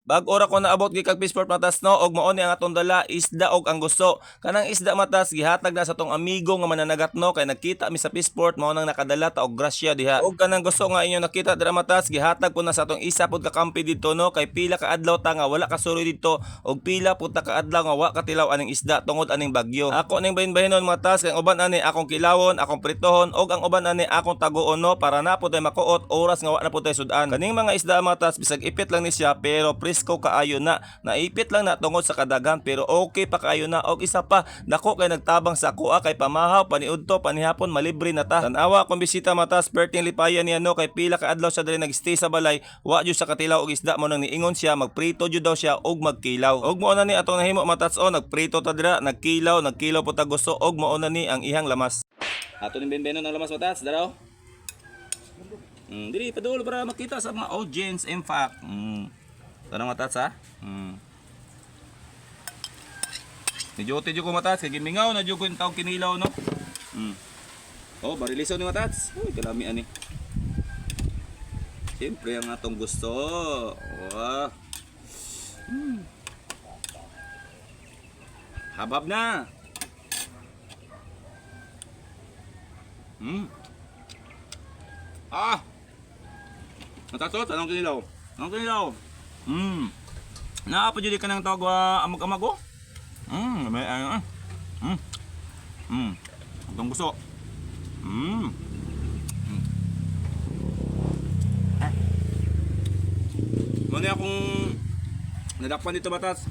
Bag-o ra ko naabot gikan Fishport, matas, no, og mao ni ang atong dala, isda og ang gusto. Kanang isda, matas, gihatag na sa atong amigo nga mananagat, no, kay nagkita mi sa Fishport, mao nang nakadala ta og grasya diha. Og kanang gusto nga inyo nakita dira, matas, gihatag po na sa atong isa pud ka kampi didto, no, kay pila ka adlaw ta nga wala ka suroy didto og pila pud ta ka adlaw nga wa katilaw aning isda tungod aning bagyo. Ako ning bahin-bahinon, matas, kay ang uban ani akong kilawon, akong pritohon og ang uban ani akong taguon, no, para na pud tay makuot oras nga wa na pud tay sudan. Kaning mga isda, matas, bisag ipit lang ni siya pero presko kaayo na. Naipit lang na tungod sa kadaghan pero okay pa kaayo na. Og isa pa, dako kay nagtabang sa akoa kay pamahaw, paniudto, panihapon malibre na ta. Tan-awa akong bisita, matas, perting lipayan niya, no, kay pila ka adlaw siya diri nagstay sa balay, wa jud sa katilaw og isda, mo nang niingon siya magprito jud daw siya og magkilaw. Og mao na ni atong nahimo, matas, o nagprito ta dira, nagkilaw, nagkilaw po ta gusto og mao na ni ang ihang lamas. Ato ning benbenon ang lamas, matas, daraw. Dili padulo para makita sa mga audience, in fact. Tanong, matas, ha. Ni Jote jud ko, matas, kay gimingaw na jud ko yung tawag kinilaw, no. Oh, bariliso ni matats. Uy, kalami ani. Siyempre ang atong gusto. Wah. Habab na. Ah! Natatot, anong kinilaw? Anong kinilaw? Naa pa jud ka ng tawag amag-amag oh. May ano ah. Atong gusto. Ah. Muna akong nadakpan dito, batas.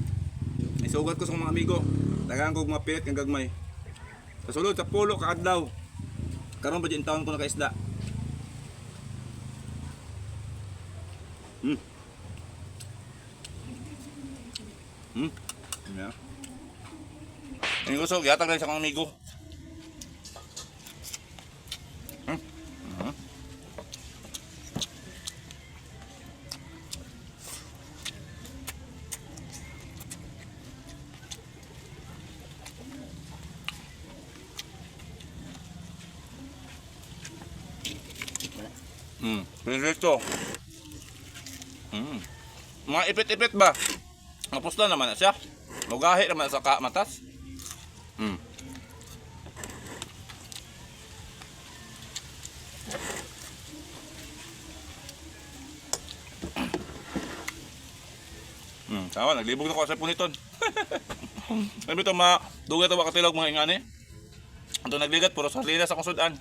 Isugat ko sa mga amigo. Tagaan ko og mga pilit kang gagmay. Sa sulod sa pulo ka adlaw. Karon ba dyan taon ko nakaisda? Yeah. Ang gusto, gihatag lang sa akong amigo. Prito. Mga ipit-ipit ba? Mapusla naman na siya. Mugahi naman sa ka matas. Tama, naglibog na ko sa puniton. Sabi ito, ma, dugay ito makatilog mga ingani. Ito nagligat, puro sardinas akong sudan.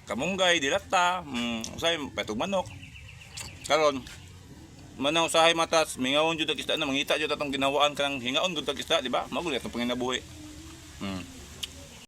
Kamunggay, dilata, usay, petog manok. Karon, manang usahay, matas, mingawon jud tag isda na, mangita jud atong ginawaan kanang hingaon jud tag isda, di ba? Magulit atong panginabuhi.